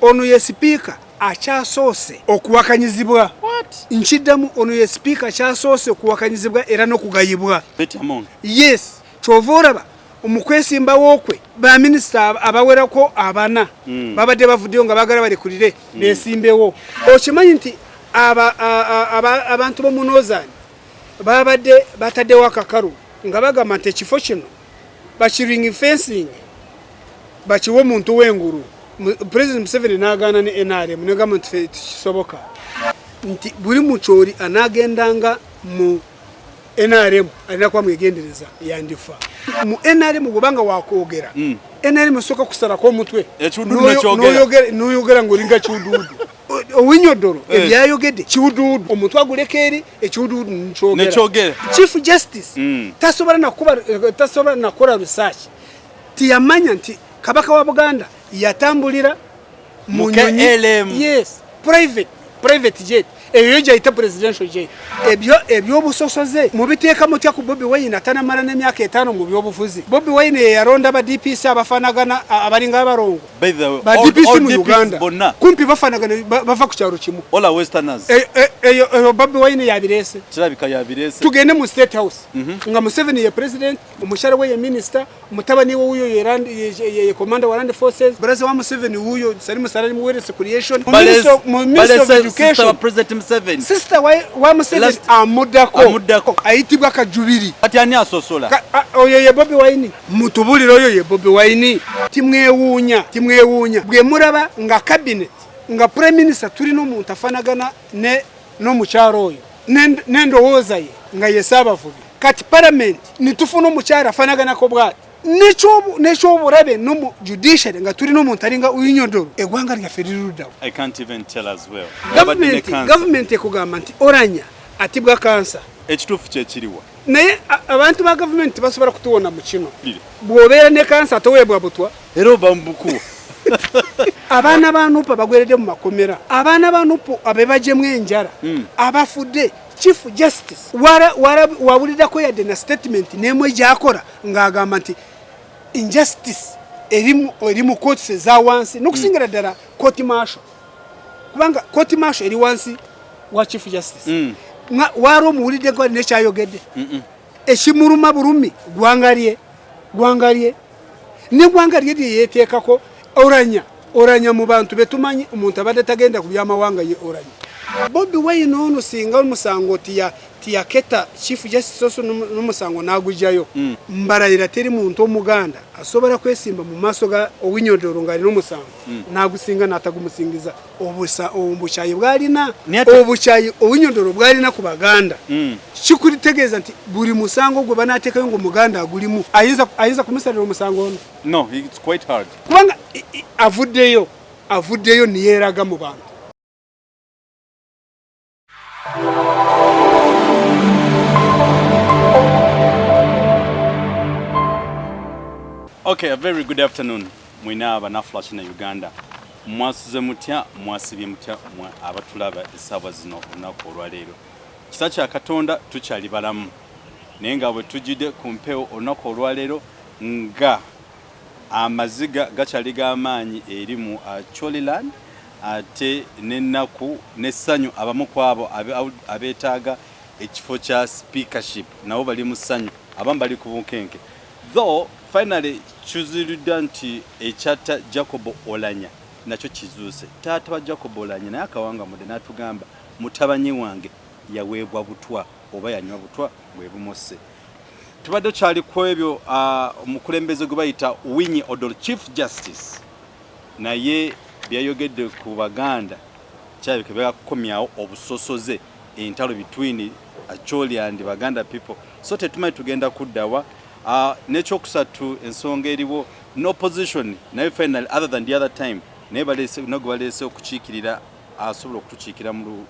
Ono ye sipiika akyasoose okuwakanyizibwa. Nkiddamu, ono ye sipiika akyasoose okuwakanyizibwa era n'okugayibwa. Yes, kyova olaba mu kwesimbawo kwe baminisita abawerako abana babadde bavuddeyo nga baagala balekulire beesimbewo. Okimanyi nti abantu b'omu Northern babadde bataddewo akakalu nga bagamba nti ekifo kino bakiring fencing bakiwe omuntu w'engulu. President Museveni n'agaana ne NRM negamba nti tekisoboka, nti buli mukyoli anaagendanga mu NRM alina kuba mwegendereza yandifa mu NRM bwobanga wakwogera. NRM esooka kusalako omutwe n'oyogera ng'olinga kiwuduudu. Owiny Dollo ebyayogedde kiwuduudu, omuntu aguleka eri ekiwuduudu nkyogera. Chief Justice tasobola nakukola research, tiyamanya nti Kabaka wa Buganda yatambulira mu nyonyi, yes, private jet, eyo gyayita presidential jet. Ebyo ebyobusosoze mubiteeka mutya ku Bobi Wine atanamala n'emyaka 5 mu byobufuzi? Bobi Wine ye yalonda ba DPC abafaanagana, abalinga abalongo. Ba DPC mu Uganda kumpi bafaanagana, bava ku kyalo kimu. Eyo Bobi Wine yabireese. Tugende mu State House nga Museveni ye president, omukyala we ye minister, mutabani we wuyo ye commander wa land forces, brother wa Museveni wuyo Salim Saleh muwerese creation mu Minister of Education. President Museveni sister wa Museveni amuddako ayitibwa Kajubiri. Kati ani asosola? Oyo ye Bobi Wine, mutubulire, oyo ye Bobi Wine. Timwewuunya, timwewuunya bwe muraba nga cabinet nga prime minister tulina omuntu afanagana ne n'omukyalo oyo n'endowooza ye nga ye Saabavubi. Kati parliament nitufuna omukyala afanaganako bwati, n'ekyoburabe no mu judiciary nga tulina omuntu alinga Owiny Dollo, eggwanga lyaffe liriruddawo? Gavumenti ekugamba nti Oulanyah atibwa kansa. Ekituufu kyekiriwa? Naye abantu ba gavumenti tebasobola kutuwona mu kino. Bw'obeera ne kansa toweebwa butwa. Era oba mubukuwa. Abaana ba NUP bagweredde mu makomera, abaana ba NUP abebajemu enjala, abafudde. Chief Justice wawuliddako yadde na statement n'emu egyakola ng'agamba nti injustice eri mu courts eza wansi, n'okusingira ddala court martial, kubanga court martial eri wansi wa Chief Justice? Waali omuwuliddeko alina ekyayogedde ekimuluma bulumi gwanga lye, gwanga lye neggwanga lye lyeyeteekako? Oulanyah, Oulanyah mu bantu betumanyi omuntu abadde tagenda ku byamawanga ye Oulanyah. Bobi Wine ono singa omusango tiyaketa Chief Justice oso n'omusango n'agugyayo, mbalayira teri muntu omuganda asobola kwesimba mu maaso ga Owiny Dollo ng'alina omusango n'agusinga n'atagumusingiza. Obukyayi bwalina, obukyayi Owiny Dollo bwalina ku Baganda, kikutegeeza nti buli musango gwe banaateekayo ng'omuganda agulimu ayinza kumusalira omusango ono. No, it's quite hard. Kubanga avuddeyo, avuddeyo niyeeraga mu bantu. Okay, a very good afternoon. Mwina abanaflash na Uganda. Mwasuze mutya, mwasibye mutya mwe abatulaba essaawa zino olunaku olwaleero? Kisa kya Katonda tukyali balamu. Naye nga bwe tujjidde ku mpewo olunaku olwaleero nga amaziga gakyali g'amaanyi eri mu Acholiland, ate n'ennaku n'essanyu, abamu ku abo abeetaaga ekifo kya speakership nabo bali mu ssanyu, abamu bali ku bunkenke. Though finally kizuuliddwa nti ekyatta Jacob Oulanyah nakyo kizuuse. Taata wa Jacob Oulanyah naye akawangamudde n'atugamba mutabanyi wange yaweebwa butwa oba yanywa butwa bwe bumusse. Tubadde kyali ku ebyo, omukulembeze gwe bayita Owiny Dollo, Chief Justice, naye byayogedde ku Baganda kirabika byakukomyawo obusosoze, entalo between Acholi and Baganda people, so tetumanyi tugenda kuddawa. N'ekyokusatu, ensonga eriwo no opposition naye finally, other than the other time, naye baleese nagwe baleese okukiikirira, asobola okutukiikira mu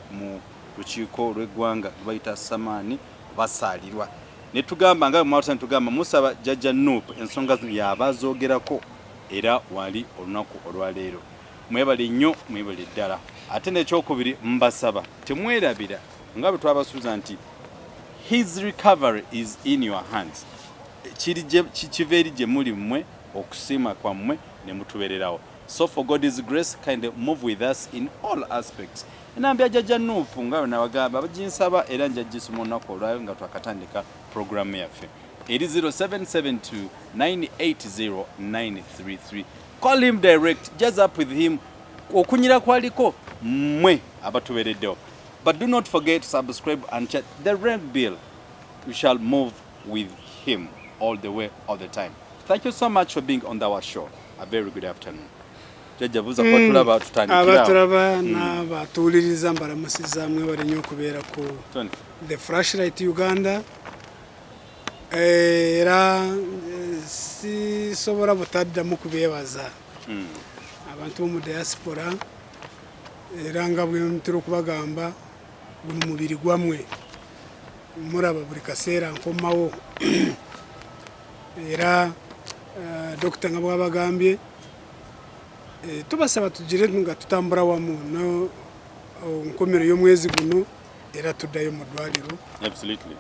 lukiiko lw'eggwanga lwe bayita Samaani Basaalirwa. Ne tugamba nga bwe tugamba musaba jjajja NUP ensonga zino yaba azoogerako era wali olunaku olwaleero. Mwebale nnyo, mwebale ddala. Ate n'ekyokubiri, mbasaba temwerabira nga bwe twabasuubiza nti his recovery is in your hands. Kiri kiva eri gye muli mmwe okusiima kwammwe ne mutubeererawo. So for God's grace, kindly move with us in all aspects. Enamba ya Jjajja Nuupu nga bwe nabagamba baginsaba era nja gisoma olunaku olwayo nga twakatandika programu yaffe eri 0772980933. Call him direct, jazz up with him. Okunyira kwaliko mmwe abatubeereddewo. But do not forget to subscribe and chat the rent bill. We shall move with him all the way, all the time. Thank you so much for being on our show. A very good afternoon. Jajja buza kuba tulaba tutandikira. Abatulaba n'abatuwuliriza mbalamusiza, mwebale nnyo okubeera ku Tony. The Flashlight Uganda. Era sisobola butaddamu kubeebaza abantu bo mu diaspora, era nga bwe ntera okubagamba, guno mubiri gwammwe, muraba buli kaseera nkomawo. Era dokita nga bwabagambye, tubasaba tugire nga tutambula wamu no nkomero y'omwezi guno, era tuddayo mu ddwaliro. Absolutely.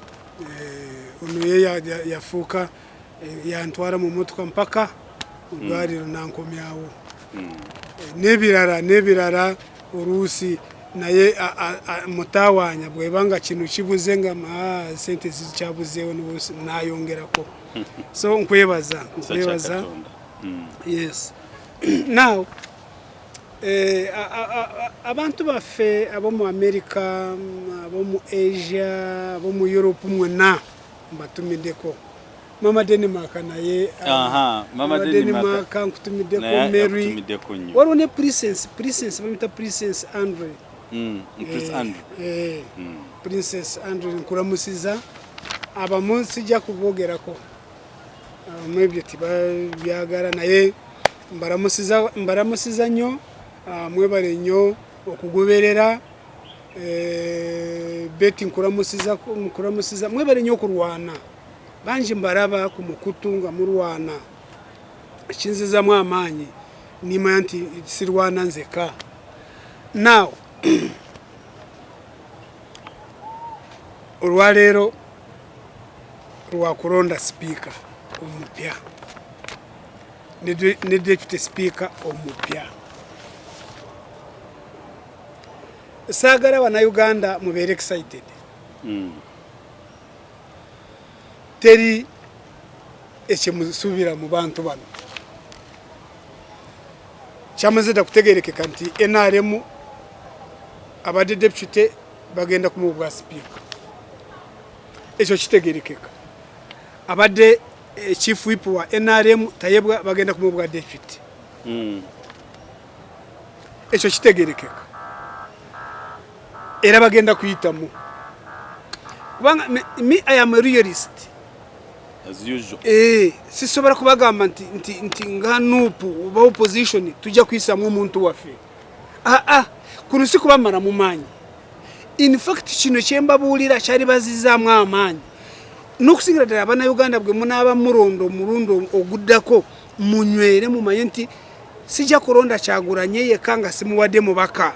Ono ye yafuuka yantwara mu motoka mpaka mu ddwaliro nankomyawo. N'ebirala n'ebirala oluusi naye mutawaanya bwebanga kino kibuze nga sente zikyabuzeewo nayongerako. So nkwebaza, nkwebaza. Yes. Now abantu baffe ab'omu America, ab'omu Asia, ab'omu Europe mwenna mbatumiddeko. Mama Denmark naye, Mama Denmark nkutumiddeko. Mary, waliwo ne Princess, Princess bamita Princess Andre. Prince Andrew. Princess Andre nkulamusiza. Abamu sijja kuboogerako, abamu ebyo tibabyagala, naye mbalamusiza, mbalamusiza nnyo. Mwebale nnyo okugoberera. Beti nkulamusiza, nkulamusiza. Mwebale nnyo okulwana, bangi mbalaba ku mukutu nga mulwana, ekinzizamu amaanyi nimanya nti sirwana nzeka. Now olwaleero lwakulonda sipiika omupya ne deputy speaker omupya. Saagala bannayuganda mubeere excited. Teri ekyemusuubira mu bantu bano. Kyamaze dda kutegerekeka nti NRM abadde deputy bagenda kumuwa obwa sipiika, ekyo kitegerekeka. Abadde chief whip wa NRM Tayebwa bagenda kumuwa obwa deputy, ekyo kitegerekeka, era bagenda kuyitamu kubanga me I am a realist. As usual. Sisobola kubagamba nti nga NUP oba opposition tujja kuyisamu omuntu waffe. Kuno si kubamala mu maanyi. In fact kino kyembabuulira kyali bazizaamu amaanyi n'okusingira ddala abannayuganda bwe munaaba muronda omulundi oguddako, munywere mumanye nti sijja kulonda Kyagulanye yekka nga simuwadde mubaka,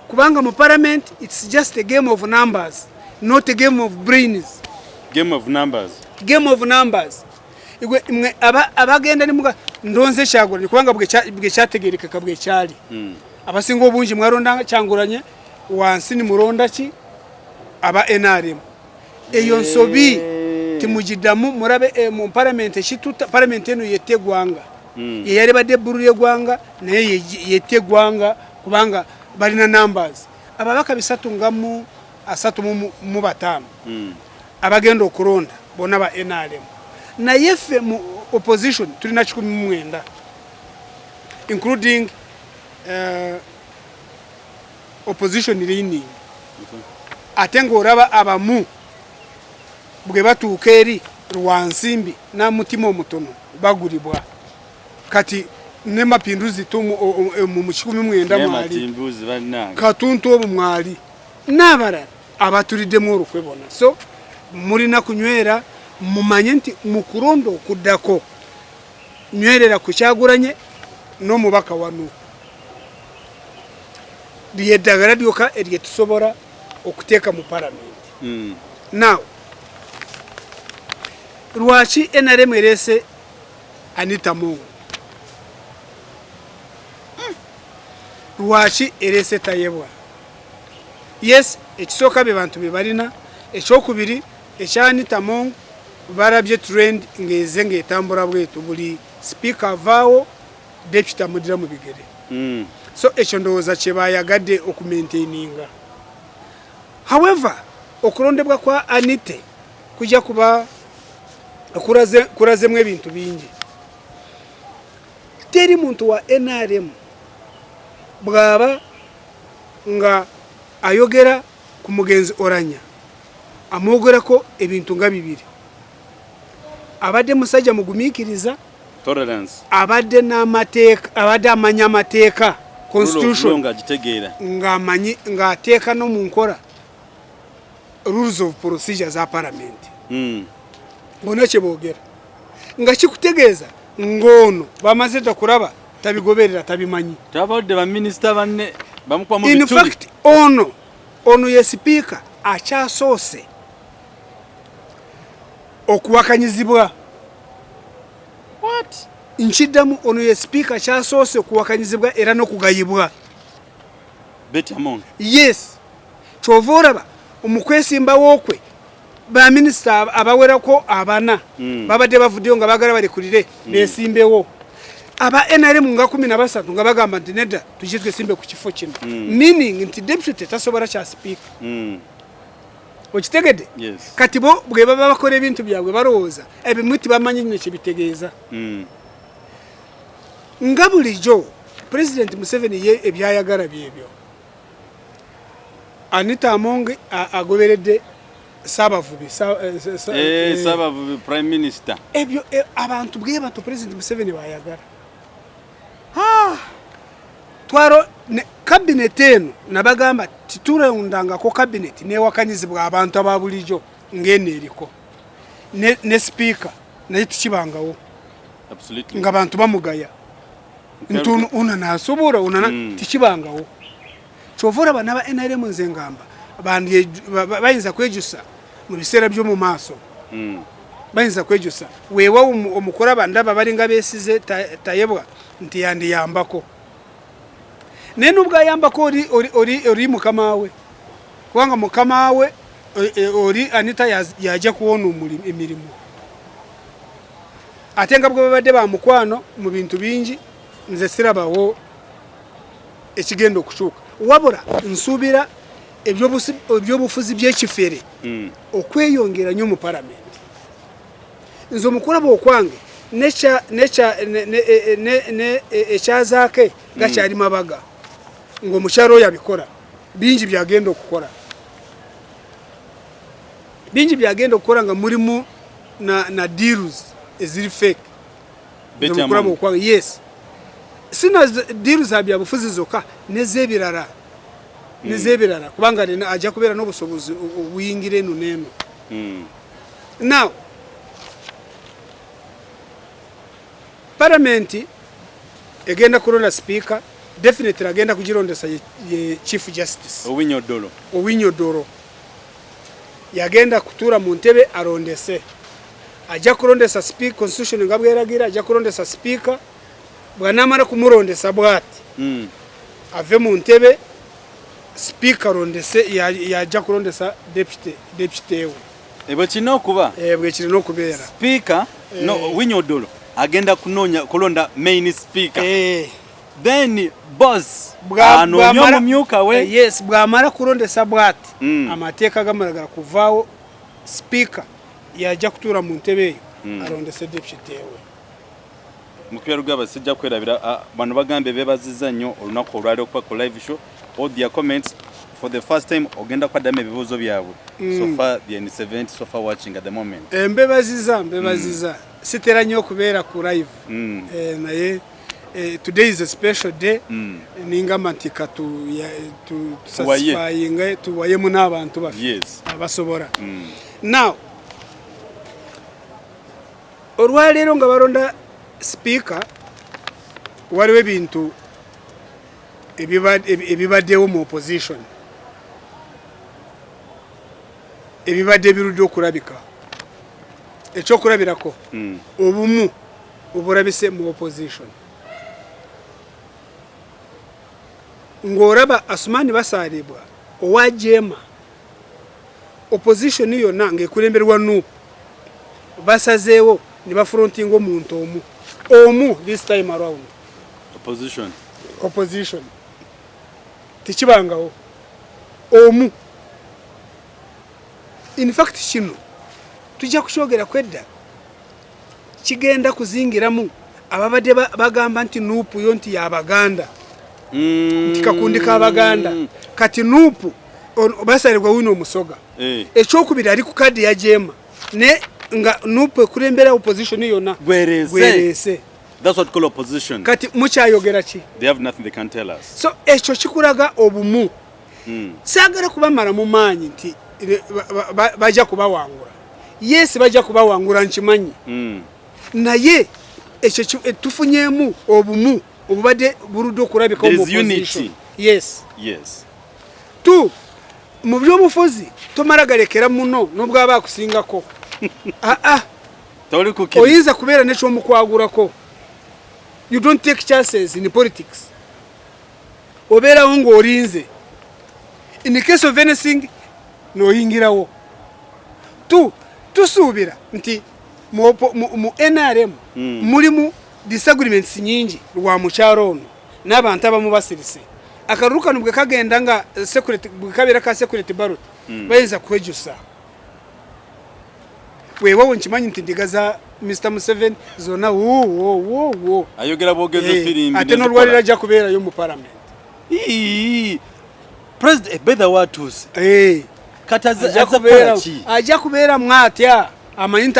kubanga mu parliament it's just a game of numbers, not a game of brains. Game of numbers. Game of numbers. Igwe mwe abagenda nimuga ndonze Kyagulanye kubanga bwe kyategerekeka bwe kyali. Abasinga obungi mwaronda Kyagulanye wansi ni muronda ki aba NRM. Eyo nsobi timugiddamu, murabe mu parliament ekituta parliament eno yette eggwanga. Ye yali badde ebbulu ly'eggwanga naye yette eggwanga kubanga balina numbers. Ababaka bisatu nga mu asatu mu bataano abagenda okulonda bonna ba NRM. Naye ffe mu opposition tulina 19 including opposition leaning. Ate ng'olaba abamu bwe batuuka eri lwansimbi n'amutima omutono bagulibwa. Kati ne Mapinduzi mu 19 mwali, Katuntu obwo mwali n'abalala abatuliddemu olukwe bonna. So mulina kunywera, mumanye nti mu kulonda okuddako nywerera ku Kyagulanye n'omubaka wano lyeddagala lyokka eryetusobola okuteeka mu palamenti. Now lwaki NRM ereese Anita Among? Lwaki ereese Tayebwa? Yes, ekisooka be bantu be balina, ekyokubiri ekya Anita Among balabye trend ng'eze ng'etambula bwetu, buli sipiika avaawo deputy amuddira mu bigere. So ekyo ndowooza kye bayagadde okumaintaininga. However, okulondebwa kwa Anite kujja kuba kurazemu ebintu bingi. Teri muntu wa NRM bw'aba nga ayogera ku mugenzi Oulanyah amwogerako ebintu nga bibiri. Abadde musajja mugumiikiriza, Tolerance. abadde n'amateeka, abadde amanya amateeka, constitution ng'agitegeera, ng'amanyi ng'ateeka no mu nkola rules of procedure za parliament. Bonna kye boogera nga kikutegeeza ng'ono bamaze dda kulaba tabigoberera, tabimanyi. Tabadde baminisita banne bamukuba mu In bituli. fact, ono ye sipiika akyasoose okuwakanyizibwa. What? Nkiddamu, ono ye sipiika akyasoose okuwakanyizibwa era n'okugayibwa. Betty Among. Yes, kyova olaba omukwesimbawo kwe baminisita abawerako abana babadde bavuddeyo nga baagala balekulire besimbewo. Aba NRM nga 13 nga bagamba nti nedda, tujje twesimbe ku kifo kino, meaning nti deputy tasobola kya sipiika. Okitegedde? Yes. Kati bo bwe baba bakola ebintu byabwe balowooza ebimu tibamanyi nnyo kyebitegeeza. Nga bulijjo President Museveni ye ebyayagala byebyo. Anita Among agoberedde Saabavubi, Saabavubi Prime Minister. Ebyo abantu bwe bato President Museveni bayagala. Twaro cabinet eno nabagamba titulondangako cabinet newakanyizibwa abantu aba bulijjo ng'eno eriko ne speaker naye tukibangawo. Nga bantu bamugaya nti ono nasobola ono tikibangawo. Kyova olaba n'aba NRM nze ngamba bayinza kwejusa mu biseera by'omu maaso. Bayinza kwejusa weewa omukulaba ndaba balinga beesize Tayebwa nti yandiyambako, naye nubwo ayambako ori mukama we, kubanga mukama we ori Anita yajja kuwona emirimu, ate nga bwe babadde ba mukwano mu bintu bingi, nze sirabawo ekigenda okukyuka. Wabula nsuubira ebyobufuzi by'ekifere okweyongera nnyo mu palamenti. Nze omukulaba okwange ekyazaake gakyali mabaga ng'omukyalo oyo abikola bingi byagenda okukola, bingi byagenda okukola nga mulimu na deals eziri fake. Betty Omukulaba Among. okwange, yes, sina deals za byabufuzi zokka, nez'ebirala, nez'ebirala, kubanga alina ajja kubeera n'obusobozi obuyingira eno n'eno. Now palamenti egenda kulonda speaker, definitely agenda kugirondesa ye Chief Justice Owiny-Dollo. Owiny-Dollo yagenda kutuula mu ntebe alondese, ajja kulondesa speaker, constitution nga bweragira, ajja kulondesa speaker. Bw'anaamala kumulondesa bw'ati, ave mu ntebe, speaker alondese, yajja kulondesa deputy we. Ebwe kirina okuba. Bwe kirina okubeera. Speaker, no, Owiny-Dollo agenda kunoonya kulonda main speaker. Then boss anoonya omumyuka we. Yes, bw'amala kulondesa bw'ati, amateeka gamalagala kuvaawo, speaker yajja kutuula mu ntebe eyo alondese deputy we. Mukubya sijja kwerabira, bano bagambye beebazizza nnyo olunaku olwali okuba ku live show. All their comments for the first time ogenda kwaddamu ebibuuzo byabwe. So far they are in 70 so far watching at the moment. Mbebaziza, mbebaziza. Sitera nnyo okubeera ku live. Naye today is a special day. Ningamba nti katu Tuwaye. Satisfying tuwayemu n'abantu baffe abasobola. Now olwaleero nga balonda speaker, waliwo ebintu ebibaddewo mu opposition ebibadde birudde okulabika. Ekyokulabirako, obumu obulabise mu opposition. Ng'oraba Asumani Basalibwa owa JEEMA, opposition yonna ng'ekulemberwa NUP basazeewo ne bafrontinga omuntu omu omu this time around. Opposition. Opposition tekibangawo omu. In fact kino tujja kukyogera kwedda, kigenda kuzingiramu ababadde bagamba nti NUP yo nti yabaganda, nti kakundi k'Abaganda. Kati NUP Basalibwa wino Omusoga. Ekyokubiri, ali ku kadi ya JEEMA, ne nga NUP ekulembera opposition yonna. Gwereese. Gwereese. That's what we call opposition. Kati mukyayogera ki? They have nothing they can tell us. So ekyo kikulaga obumu. Saagala kubamala mu maanyi nti bajja kubawangula. Yes, bajja kubawangula, nkimanyi. Naye ekyo tufunyemu obumu obubadde buludde okulabikawo There mu is unity. opposition. Yes. Yes. Tu mu byobufuzi tomala galekera muno n'obwaba akusingako. Aa. Toli kukkiriza. Oyinza kubeera nekyomukwagurako. You don't take chances in politics. Obeerawo ng'olinze, in case of anything n'oyingirawo. Tu tusuubira nti mu NRM mulimu disagreements nyingi lwa mukyalo ono n'abantu abamu basirise. Akalulu kano bwe kagenda nga security, bwe kabeera ka security ballot, bayinza kwejusa. Weewawo nkimanyi nti ndiga za Mr Museveni zonna wo. Ayogera bwogeze firimbi. Ate n'olwaliro ajja kubeerayo mu parliament. Ii. President betha watuuse. Kati Ajja aza kukola ki? Ajja kubeera mwatya, amanyi nti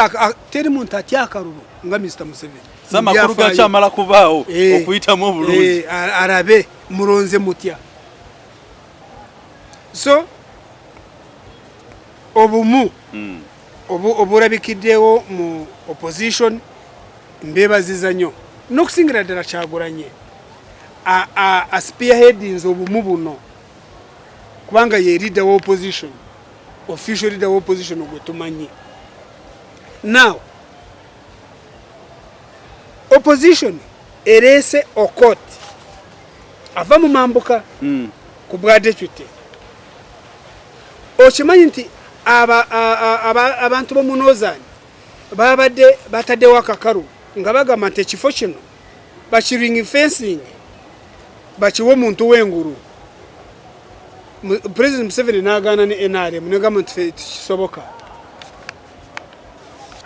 teri muntu atya akalulu nga Mr Museveni. Si amakulu Mu byafaayo. Gakyamala kubaawo okuyitamu obulungi. Arabe mulonze mutya. So obumu obulabikiddewo mu opposition, mbebaziza nnyo, n'okusingira ddala Kyagulanye aspearheadinze obumu buno, kubanga ye leader wa opposition, official leader wa opposition gwe tumanyi. Now opposition ereese Okot ava mu mambuka ku bwa deputy. Okimanyi nti abantu b'omu Northern babadde bataddewo akakalu nga bagamba nti ekifo kino bakiring fencing, bakiwe omuntu w'engulu. President Museveni n'agaana ne NRM negamba nti ffe tekisoboka,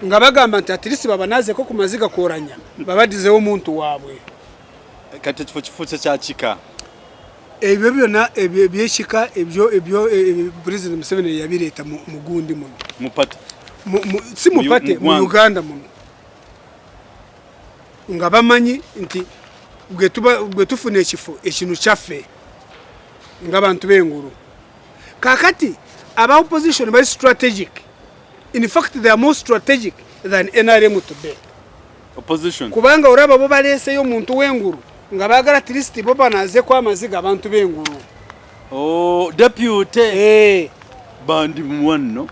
nga bagamba nti at least babanaazeko ku maziga koranya babaddizewo omuntu waabwe. Kati ekifo kifuuse kya kika. Ebyo byonna, ebyo ebyekika, ebyo President Museveni yabireeta mu gundi muno. Mu party. Si mu party, mu mu ggwanga. Uganda muno, nga bamanyi nti bwe tufuna ekifo ekino kyaffe ng'abantu b'engulu. Kakati aba opposition bali strategic. In fact, they are more strategic than NRM today. Opposition. Kubanga olaba bo baleeseyo omuntu w'engulu nga baagala at least bo banaazeko amaziga abantu b'engulu. Oh, deputy. Bandi muwanno.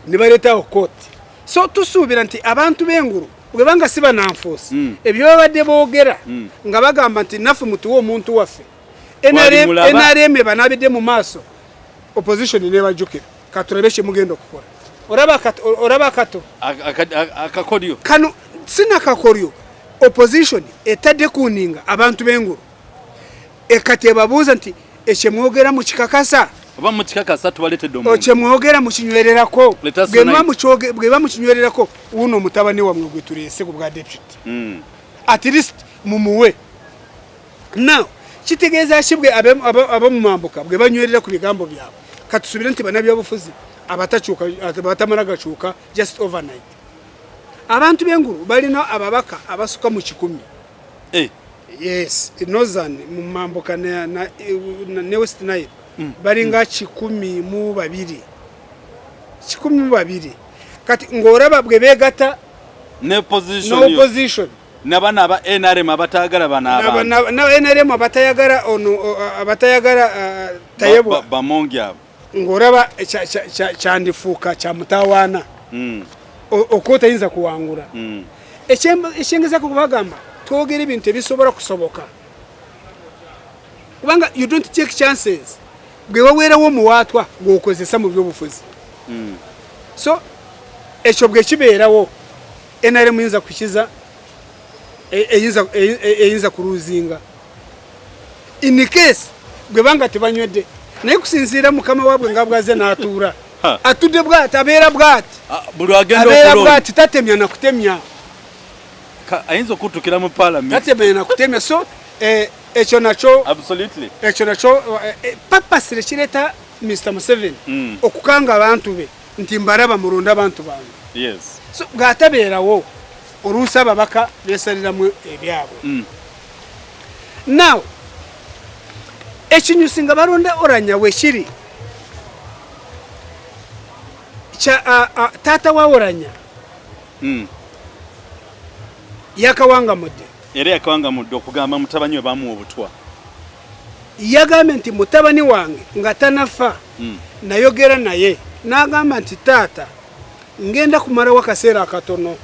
Ne baleetawo kooti. So tusuubira nti abantu b'engulu bwe banga si bananfuusi, ebyo babadde boogera nga bagamba nti naffe mutuwe omuntu waffe, Wali NRM, mulaba. NRM ebanaabidde mu maaso, opposition nebajjukira, katulabe kyemugenda okukola. Olaba akato. Akakodyo. Kano sinakakolyo. Opposition etadde kuninga abantu b'engulu, ekati ebabuuza nti ekyemwogera mukikakasa? Oba mukikakasa tubaleetedde omuntu. Kyemwogera mukinywererako? Let us Bwe muba unite. bwe mukinywererako, wuno mutabani wammwe gwe tuleese ku bwa deputy, at least mumuwe. Now kitegeeza ki bwe ab'omumambuka bwe banywerera ku bigambo byabwe? Katusubire nti bannabyabufuzi abatakyuka, abatamala gakyuka just overnight. Abantu b'engulu balina ababaka abasuka mu 100. Yes, Northern, mu mambuka ne West Nile, balinga 102, 102. Kati ng'olaba bwe beegatta Ne opposition no yo. Opposition. N'abaana aba NRM abataagala bano abantu. Na NRM abatayagala ono, abatayagala Tayebwa. Bamongi abo. Ng'olaba kyandifuuka kya mutawaana. Okwo tayinza kuwangula. Ekyengezako kubagamba, twogera ebintu ebisobola kusoboka. Kubanga you don't take chances. Gwe waweerawo omuwaatwa gw'okozesa mu byobufuzi. So ekyo bwe kibeerawo, NRM eyinza kukiza, eyinza kuruzinga in case bwe banga tebanywedde. Naye kusinziira mukama waabwe nga bwaze n'atuula, atudde bwati, abeera bwati, abeera bwati, tatemya na kutemya, ayinza okutukira mu parliament, tatemya na kutemya. So ekyo nakyo, ekyo nakyo papasire kireeta Mr Museveni okukanga abantu be nti mbaraba mulonde abantu bange. So bw'atabeerawo, oluusi ababaka beesaliramu ebyabwe. Now ekinyusi nga balonda Oranya wekiri taata wa Oranya yakawangamudde. Era yakawangamudde okugamba mutabani we bamuwa obutwa. Yagambye nti mutabani wange nga tanafa, nayogera naye n'agamba nti taata, ngenda kumalawo akaseera akatono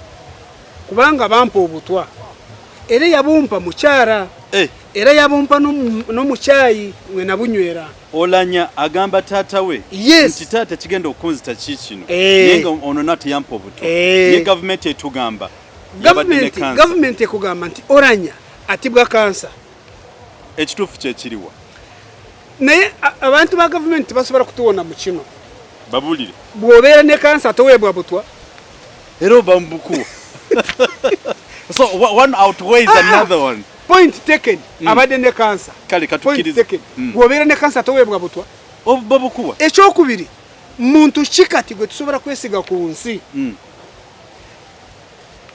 kubanga bampa obutwa, era yabumpa mukyara, era yabumpa n'omukyayi mwe nabunywera. Olanya agamba taata we nti taata, kigenda okunzita ki kino, naye nga ono nate yampa obutwa, naye gavumenti etugamba Gavumenti ekugamba nti Oranya atibwa kansa. Ekituufu kyekiriwa? Naye abantu ba gavumenti tebasobola kutuwona mu kino. Babulire. Bw'obeera ne kansa toweebwa butwa. Era oba mubukuwa. So one outweighs another one. Point taken. Abadde ne kansa. Kale katukkirize. Bw'obeera ne kansa toweebwa butwa. Babukuwa. Ekyokubiri, muntu ki kati gwe tusobola kwesiga ku nsi?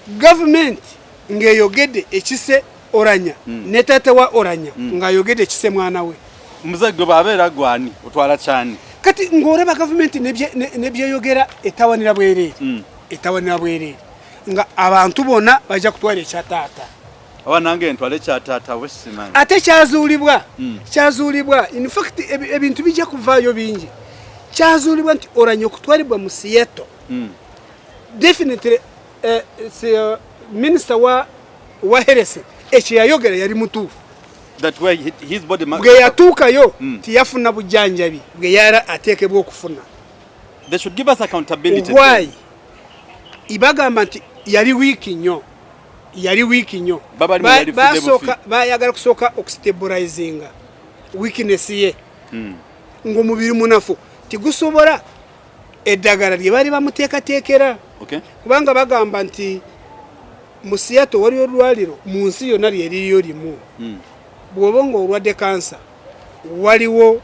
Gavumenti ng'eyogedde ekise Oranya, ne taata wa Oranya ng'ayogedde ekise mwana we. Muze gwe babeera gwani otwala kyani? Kati ng'olaba gavumenti nebyeyogera etawanira bwereere, etawanira bwereere, nga abantu bonna bajja kutwala ekya taata. Oba nange ntwale ekya taata we, simanyi. Ate kyazuulibwa, kyazuulibwa, in fact ebintu bijja kuvaayo bingi. Kyazuulibwa nti Oranya okutwalibwa mu Seattle, definitely minisita wa health ekyo yayogera yali mutuufu. Bwe yatuukayo, tiyafuna bujjanjabi bwe yara ateekebwa okufuna. Why? Ibagamba nti yali weak nnyo, yali weak nnyo. Basooka bayagala kusooka okustabilizinga weakness ye, ng'omubiri munafu, tigusobola eddagala lye baali bamuteekateekera, kubanga bagamba nti mu Seattle waliyo olwaliro mu nsi yonna lyeririyo limu. Bw'oba nga olwadde kansa, waliwo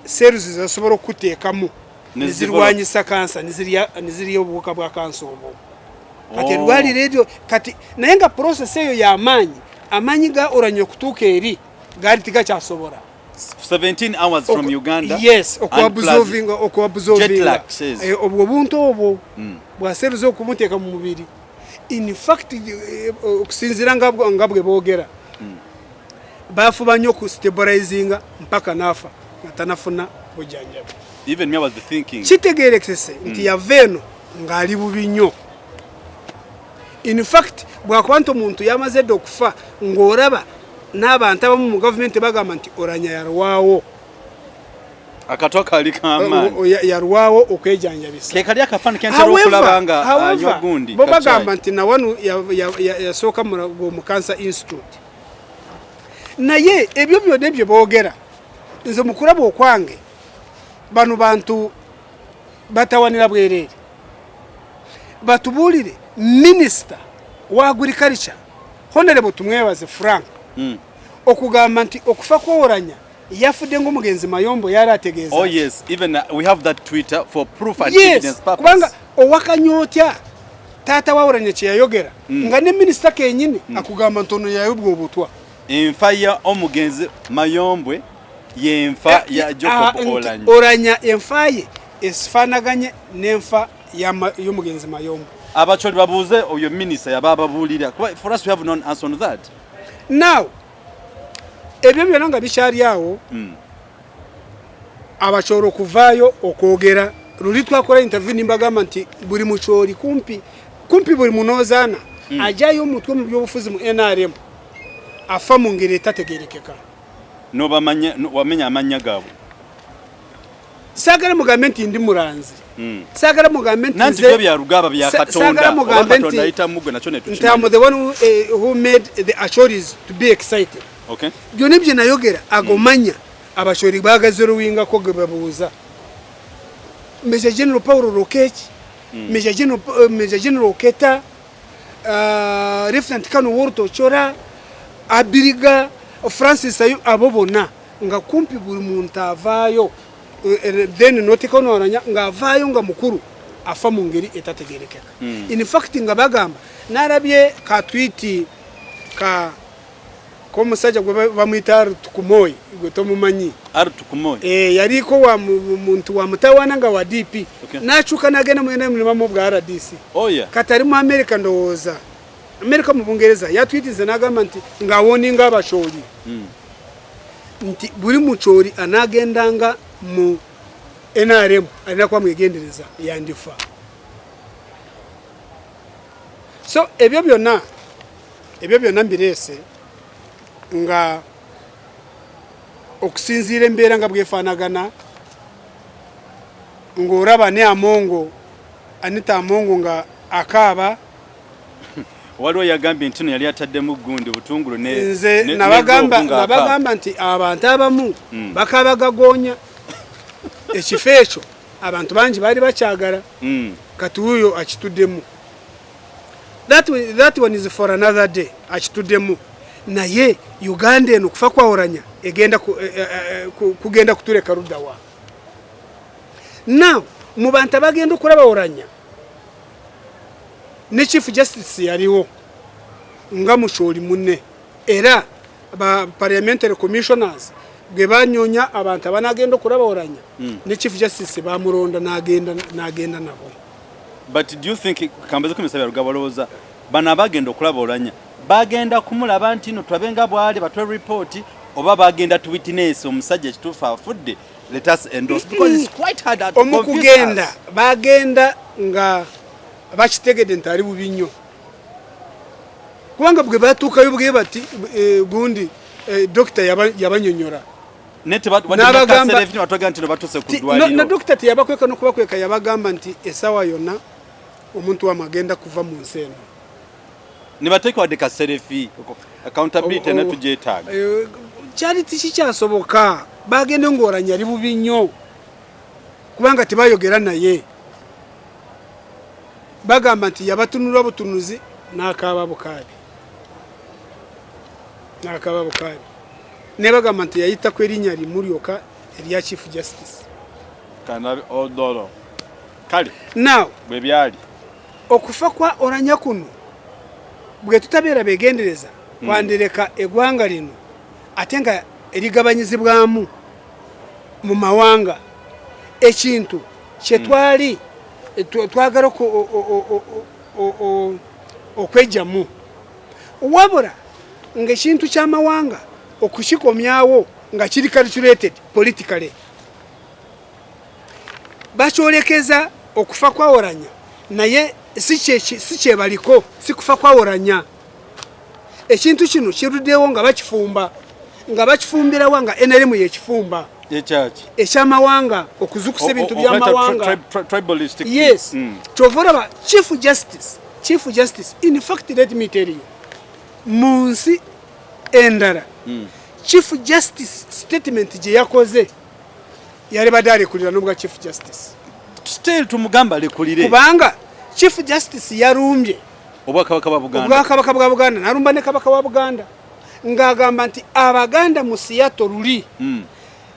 cells zebasobola okukuteekamu nezirwanyisa kansa, nezirya obuwuka bwa kansa obwo. Kati erwaliro eryo kati, naye nga process eyo y'amaanyi, amaanyi ga Oranya okutuuka eri gaali tigakyasobola. 17 hours from Uganda. Yes, okuabsorbinga, okuabsorbinga obwo obuntu obwo bwa cells okumuteeka mu mubiri. In fact, okusinziira nga bwe boogera, bafuba nnyo okustabilizinga mpaka n'afa nga tanafuna bujjanjabi. Even me, I was thinking. Kitegerekese nti yava eno ng'ali bubi nnyo. In fact, bwakuba nti omuntu yamaze dda okufa, ng'olaba n'abantu abamu mu gavumenti bagamba nti Oranya yarwawo. Akatwa kali kamaanyi. Yarwawo okwejanjabisa. Ke kali akafaananyi kentera okulaba nga anywa gundi. Bo bagamba nti nawanu yasooka mu Cancer Institute. Naye ebyo byonna ebyo boogera, nze mu kulaba okwange, bano bantu batawanira bwereere. Batubuulire minisita wa agriculture, Honorable Tumwebaze Frank, okugamba nti okufa kw'Oranya yafudde ng'omugenzi Mayombo yali ategeeza. Oh yes, even we have that Twitter for proof and evidence purpose. Kubanga owakanya otya taata wa Oranya kye yayogera, nga ne minisita kenyini akugamba nti ono yayobwa obutwa? Enfa ya omugenzi Mayombwe yenfa ya Jacob Olanya. Olanya enfa ye esifaanaganye n'enfa y'omugenzi Mayombo. Abacholi babuuze oyo minisita yaba ababuulira. For us, we have no answer on that. Now ebyo byonna nga bikyali awo, Abacholi okuvaayo okwogera, luli twakola interview nimbagamba nti buli mucholi, kumpi kumpi buli munoozaana ajjayo omutwe mu byobufuzi mu NRM afa mu ngeri etategerekeka. Nobamanya wamenya amannya gaabwe. Saagala mugambe nti ndi mulanzi. Saagala mugambe nti nanti byo bya rugaba bya Katonda. Mugambe nti ayita mugwe nakyo ne nti I'm the one who made the Achoris to be excited. Okay. Byonna bye nayogera agomanya Abacholi baagazeruwingako ge babuuza Major General Paulo Lokech, Major General Oketa, Lieutenant Colonel Walter Ochora, Abiriga, Francis Ayu, abo bonna nga kumpi buli muntu avaayo, then noteekawo n'Oulanyah ng'avaayo nga mukulu afa mu ngeri etategeerekeka. In fact nga bagamba nalabye ka tweet ka k'omusajja gwe bamuyita Artukumoyi, gwe tomumanyi. Artukumoyi. Yaliko wa muntu wa mutawaana nga wa DP. Okay. N'akyuka n'agenda mu NRM mu bwa RDC. Oh yeah. Kati ali mu America ndowooza. America mu Bungereza yatwitize n'agamba nti ng'awoninga Abacholi. Nti buli Mucholi anaagendanga mu NRM alina kuba mwegendereza yandifa. So ebyo byonna mbireese nga okusinziira embeera nga bwefaanagana, ng'oraba ne Amongo, Anita Amongo nga akaaba. Waliwo yagambye nti no yali ataddemu gundi butungulu ne nze nabagamba nabagamba nti abantu abamu bakaaba gagoonya. Ekifo ekyo abantu bangi baali bakyagala. Kati wuuyo akituddemu. That one is for another day. Akituddemu. Naye Uganda eno kufa kwa Oulanyah egenda kugenda kutuleka ludda wa. Now mu bantu abagenda okulaba Oulanyah ne Chief Justice yaliwo nga Mucholi munne, era ba parliamentary commissioners bwe banyonya abantu abanagenda okulaba Oulanyah, ne Chief Justice bamulonda n'agenda nabo. But do you think kambaze kumisa bya Rugaba, olowooza bano abagenda okulaba Oulanyah bagenda kumulaba nti no tulabe nga bwali batwe report, oba bagenda to witness omusajja ekituufu afudde, let us endorse, because it's quite hard to confuse Omukugenda us. Bagenda nga bakitegedde nti ali bubi nnyo, kubanga bwe batuukayo bwe bati, gundi dokita yabanyonyola. N'abagamba nti batuse ku ddwaliro. Na dokita teyabakweka n'okubakweka, yabagamba nti essaawa yonna omuntu wamwe agenda kuva mu nsi eno. Ne bateeka wadde ka selfie, accountability ne tugyetaaga. Kyali tikikyasoboka, bagende ng'Oulanyah ali bubi nnyo, kubanga tebayogera naye, bagamba nti yabatunula butunuzi n'akaaba bukaabi, n'akaaba bukaabi, ne bagamba nti yayitako erinnya limu lyokka erya Chief Justice. Kanabe Odoro kale. Now bwe byali. Okufa kwa Oulanyah kuno bwe tutabeera begendereza kwandireka eggwanga lino ate nga erigabanyizibwamu mu mawanga, ekintu kyetwali twagala okwejjamu, wabula ng'ekintu ky'amawanga okukikomyawo nga kiri calculated politically, bakyolekeza okufa kwa Oulanyah, naye si kyebaliko, si kufa kwa Oulanyah. Ekintu kino kiruddewo nga bakifumba, nga bakifumbirawa, nga NRM yekifumba. Ekyaki? Ekyamawanga, okuzukusa ebintu byamawanga. Tribalistic. Yes. Kyova olaba Chief Justice, in fact let me tell you, mu nsi endala Chief Justice statement gye yakoze yali badde alekulira n'obwa Chief Justice. Still tumugamba alekulire. Kubanga Chief Justice yalumbye obwakabaka bwa Buganda. Obwakabaka bwa Buganda, nalumba ne kabaka wa Buganda ng'agamba nti Abaganda mu Seattle luli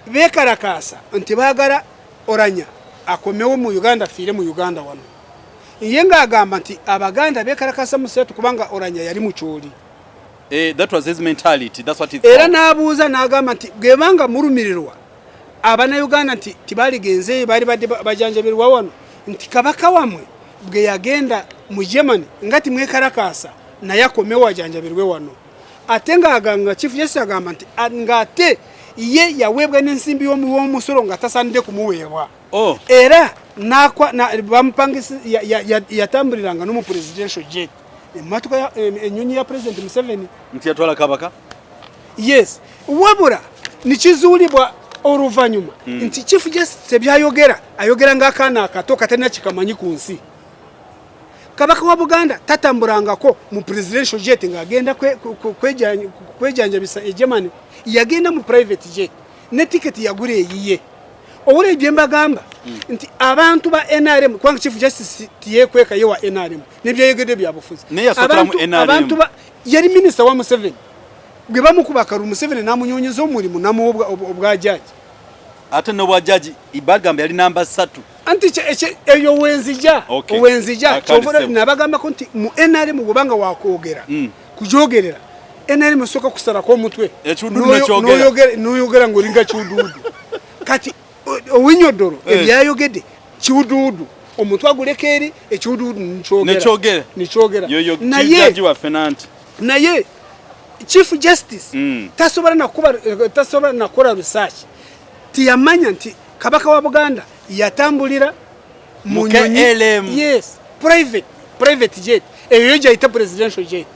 beekalakaasa nti baagala Oulanyah akomewo mu Uganda, afiire mu Uganda wano. Ye ng'agamba nti Abaganda beekalakaasa mu Seattle kubanga Oulanyah yali Mucholi. That was his mentality. That's what he Era thought. N'abuuza n'agamba nti bwebanga mulumirirwa Abannayuganda nti tibaligenzeeyo, baali badde bajanjabirwa wano, nti kabaka wammwe bwe yagenda mu Germany nga timwekalakaasa naye akomewo ajanjabirwe wano. Ate ng'agamba Chief Justice agamba nti ng'ate ye yaweebwa n'ensimbi y'omusolo nga tasaanidde kumuweebwa. Oh. Era bamupangisa yatambuliranga no mu presidential jet, emmotoka ennyonyi ya President Museveni. Nti yatwala kabaka. Yes, wabula Nikizuulibwa oluvannyuma nti Chief Justice ebyayogera ayogera ng'akaana akato katalina kikamanyi ku nsi. Kabaka wa Buganda tatambulangako mu presidential jet ng'agenda kwejanjabisa e Germany, yagenda mu private jet ne tiketi yagula eyiye. Owulira bye mbagamba nti abantu ba NRM, kubanga Chief Justice tiyekweka ye wa NRM nebyayogedde byabufuzi. Naye yasookera mu NRM. Abantu ba yali minisita wa Museveni gwe bamukuba akalulu, Museveni n'amunyonyeza omulimu n'amuwa obwa jaaji. Ate n'obwa jaaji bagamba yali namba 3. Anti eyo wenzija, wenzija Akandise. Nabagambako nti mu NRM bwobanga wakwogera kujogerera NRM osooka kusalako omutwe. Ekiwududu nekyogera. N'oyogera ng'olinga kiwuduudu. Kati Owiny-Dollo ebyayogedde kiwuduudu, omutwe aguleka eri, ekiwuduudu nikyogera. Nekyogera. Nikyogera. Yoyo Naye jaji waffe nanti. Naye Chief Justice tasobola nakuba, tasobola nakola research, tiyamanya nti Kabaka wa Buganda yatambulira mu Mu nyonyi. KLM. Yes, private jet eyo yo gyayita presidential jet.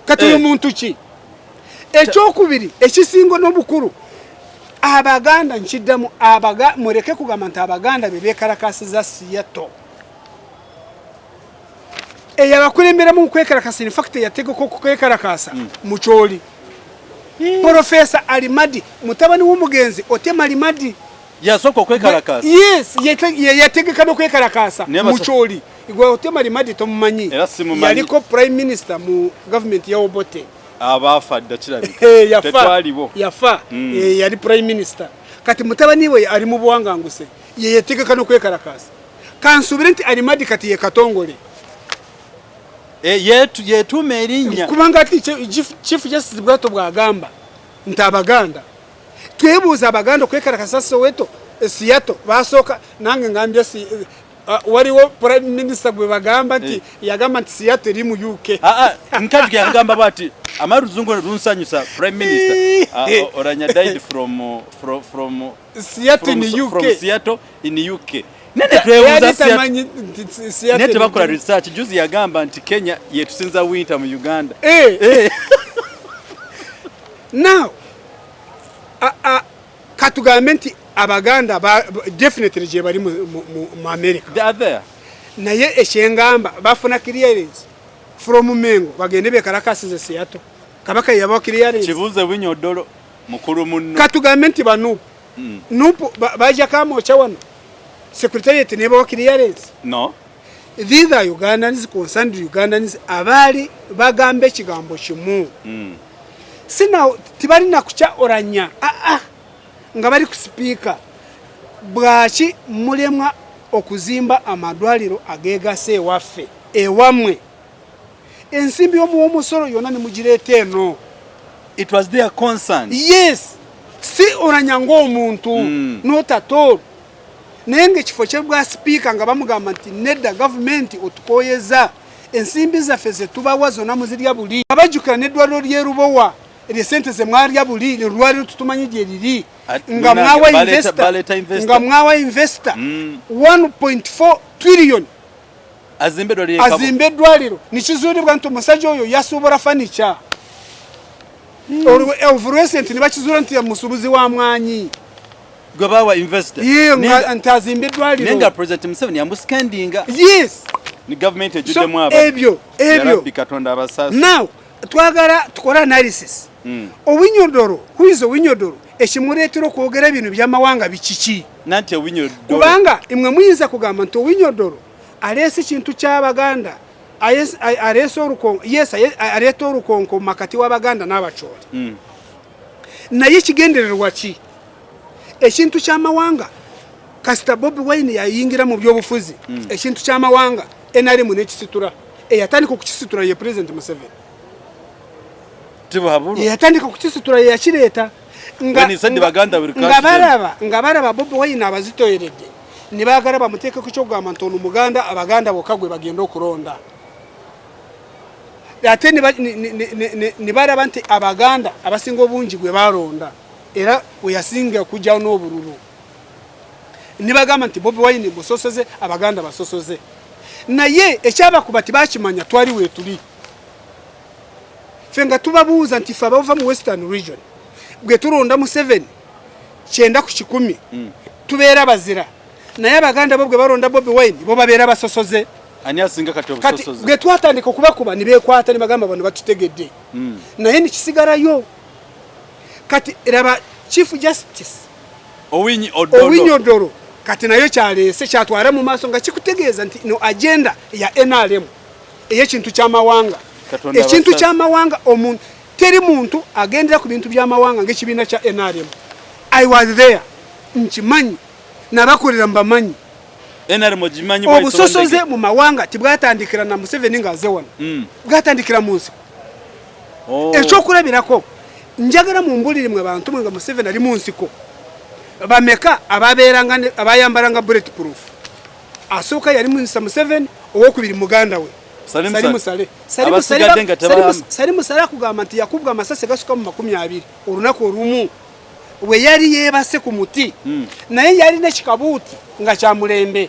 Kati oyo muntu ki? Ekyokubiri ekisinga n'obukulu, Abaganda, nkiddamu, muleke kugamba nti Abaganda be beekalakasiza Seattle. Eyo abakulemberamu mu kwekalakasa, in fact yategeka okwekalakasa Mukyoli, Profesa Alimadi, mutabani w'omugenzi Otema Alimadi. Yasooka okwekalakasa. Yes, ye yategeka n'okwekalakasa. Mukyoli gwe Otema Alimadi tomumanyi? Era simumanyi. Yaliko prime minister mu government ya Obote. Abaafa dda kirabika. Yafa. Tetwaliwo. Yafa. Yali prime minister, kati mutabani we ali mu buwanganguse, ye yetegeka n'okwekalakasa. Kansuubire nti Alimadi kati ye Katongole. Yetuuma erinnya. Kubanga ati Chief Justice bwato bwagamba nti Abaganda, twebuuza Abaganda okwekalakasa Soweto, Seattle basooka. Nange ngambye si waliwo prime minister gwe bagamba nti yagamba nti Seattle eri mu UK. Ah, ah, nkajuka yagamba bwati, amara luzungu lunsanyusa, prime minister Oulanyah died from Seattle from, in UK. From Seattle in UK. Nene twebuuza Yali Seattle tamanyi nti Seattle naye tebakola research. Juzi yagamba nti Kenya yetusinza winter mu Uganda. Now katugambe nti Abaganda definitely gye bali mu America. They are there. Naye ekyengamba bafuna clearance from Mengo bagende bekalakasize Seattle? Kabaka yabawa clearance? Kibuuze Owiny-Dollo, mukulu munno. Katugambe nti ba NUP, NUP bajja Kamwokya wano, secretariat nebawa clearance? No. These are Ugandans, concerned Ugandans abaali bagamba ekigambo kimu. Sina tibalina kukya Oulanyah aa nga bali ku sipiika. Bwaki mulemwa okuzimba amadwaliro agegasa ewaffe, ewammwe? Ensimbi y'omuwa omusolo yonna ne mugireeta eno. It was their concern. Yes, si Oulanyah ng'omuntu, not at all, naye ngaekifo kyebwa sipiika nga bamugamba nti nedda, gavumenti otukoyeza ensimbi zaffe zetubawa zonna muzirya buli. Abajjukira n'eddwaliro ly'erubowa eryo, sente ze mwarya buli, lwaliro tutumanyi gye liri. Nga mwawa investor, baleeta investor. Nga mwawa investor 1.4 trillion azimbe eddwaliro ly'e. Azimbe eddwaliro, nikizuulibwa nti omusajja oyo yasuubula furniture. Of recent ne bakizuula nti musuubuzi wa mwanyi. Gwe bawa investor. Ye nga nti azimbe eddwaliro. Naye nga President Museveni yamuspendinga. Yes. Ni gavumenti So ejjuddemu aba ebyo Yarabbi, Katonda abasaasi. Now twagala tukole analysis. Owiny-Dollo, who is Owiny-Dollo? Ekimuleetera okwogera bino byamawanga bikiki? Nanti Owiny-Dollo Kubanga imwe muyinza kugamba nti Owiny-Dollo aleese ekintu ky'Abaganda, aleese olukonko. Yes, aleeta olukonko mu makati w'Abaganda n'Abacholi. Naye ekigendererwa ki? Ekintu ky'amawanga, kasita Bobi Wine yayingira mu byobufuzi, ekintu ky'amawanga NRM nekisitura. Eyatandika okukisitura ye President Museveni. Tibuhabulwa. Yatandika okukisitura, yeyakireeta. When he said Baganda will Nga catch them. balaba Bobi Wine abazitoyeredde, ne baagala bamuteekeko kyokugamba nti ono Muganda, Abaganda bokka gwe bagenda okulonda. Ate ne balaba nti Abaganda abasinga obungi gwe balonda, era we yasinga okujjawo n'obululu, ne bagamba nti Bobi Wine musosoze, Abaganda basosoze. Naye ekyabakuba tibakimanya. Twali weetuli ffe nga tubabuuza nti ffe abava mu Western Region, Bwe tulonda Museveni 90% tubeera bazira, naye Abaganda bo bwe balonda Bobi Wine bo babeera basosoze. Ani asinga kati Kati obusosoze? Bwe twatandika okubakuba ne beekwata ne bagamba bano batutegedde, naye nekisigalayo. Kati raba Chief Justice Owiny Odolo. Owiny Odolo kati nayo kyaleese kyatwala mu maaso nga kikutegeeza nti no agenda ya NRM ey'ekintu ky'amawanga. Katonda Ekintu abasase. ky'amawanga, omuntu teri muntu agendera ku bintu by'amawanga ng'ekibiina kya NRM. I was there, nkimanyi, nabakolera mbamanyi. NRM ogimanyi bw'ayise Obusosoze wandege. mu mawanga tibwatandikira na Museveni ng'aze wano, bwatandikira mu nsiko. Ekyokulabirako, njagala mumbulire mwe bantu mwe, nga Museveni ali mu nsiko, bameka ababeeranga abayambalanga bullet proof? Asooka yali Minisita Museveni, owokubiri muganda we Salim Salim Saleh. Saleh. Salim Saleh Abasigadde nga tebahamba. Salim Saleh akugamba nti yakubwa amasasi gasuka mu 20 olunaku olumu bwe yali yeebase ku muti, naye yalina ekikabuuti nga kya mulembe,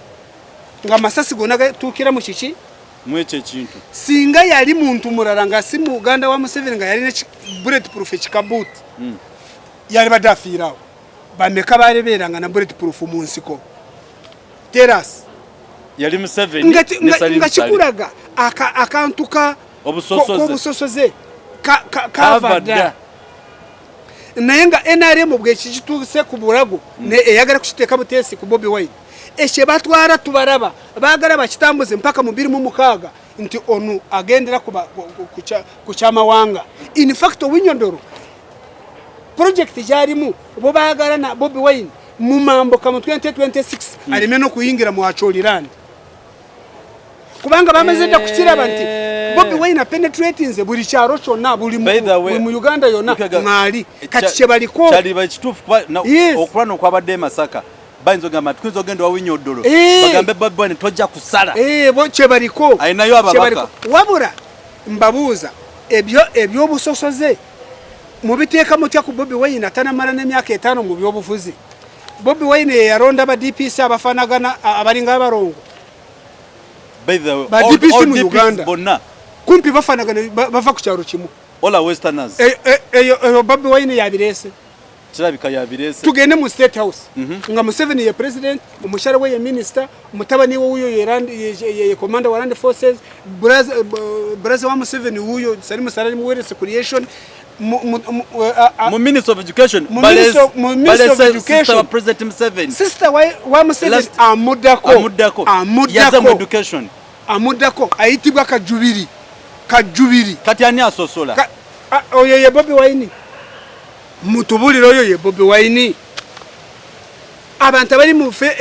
nga amasasi gonna gatuukira mu kiki? Mu ekyo ekintu. Singa yali muntu mulala nga si muganda wa Museveni nga yalina bullet proof ekikabuuti, yali badde afiiraawo. Bameka balebeeranga na bullet proof mu nsiko teras? Yali Museveni ne Salim Nga Saleh. kikulaga akantu ka Obusosoze. K'obusosoze Kava kava dda. dda, naye nga NRM bwekikituuse ku bulago ne eyagala kukiteeka buteesi ku Bobi Wine. Ekyo batwala tubalaba baagala bakitambuze mpaka mu 2026 nti ono agendera ku kyamawanga. In fact, Owiny Odolo project gyalimu bo baagala na Bobi Wine mu mambuka mu 2026 aleme n'okuyingira mu Acholiland, kubanga bamaze dda kukiraba nti Bobi Wine apenetratinze buli kyalo kyonna, buli By the way, buli mu Uganda yonna Lukega, ŋŋaali. Kati kye baliko Kyaliba ekituufu kuba Yes. okulwana okwabadde e Masaka, bayinza ogamba tuyinza ogenda wa Owiny Odolo, bagambe Bobi Wine tojja kusala. Eh, bo kye baliko. Alinayo ababaka. Kye baliko. Wabula mbabuuza, ebyo ebyobusosoze mubiteeka mutya ku Bobi Wine atanamala n'emyaka 5 mu byobufuzi? Bobi Wine ye yalonda ba DPC abafaanagana abalinga abalongo. By the way, Ba DPC all mu DPs Uganda. bonna Kumpi bafaanagana, bava ku kyalo kimu. All are westerners. Eyo Bobi Wine yabireese. Kirabika yabireese. Tugende mu State House, nga Museveni ye president, omukyala we ye minister, mutabani we wuyo ye commander wa land forces, brother wa Museveni wuyo Salim Saleh ali mu wealth creation. Mu Minister of Education. Mu Minister of Balese Education. Sister wa President Museveni. Sister wa Museveni amuddako. Amuddako. Yaza mu Amuddako. education. Amuddako ayitibwa Kajubiri, Kajubiri. Kati ani asosola? Oyo ye Bobi Wine? Mutubulire, oyo ye Bobi Wine? Abantu abali mufe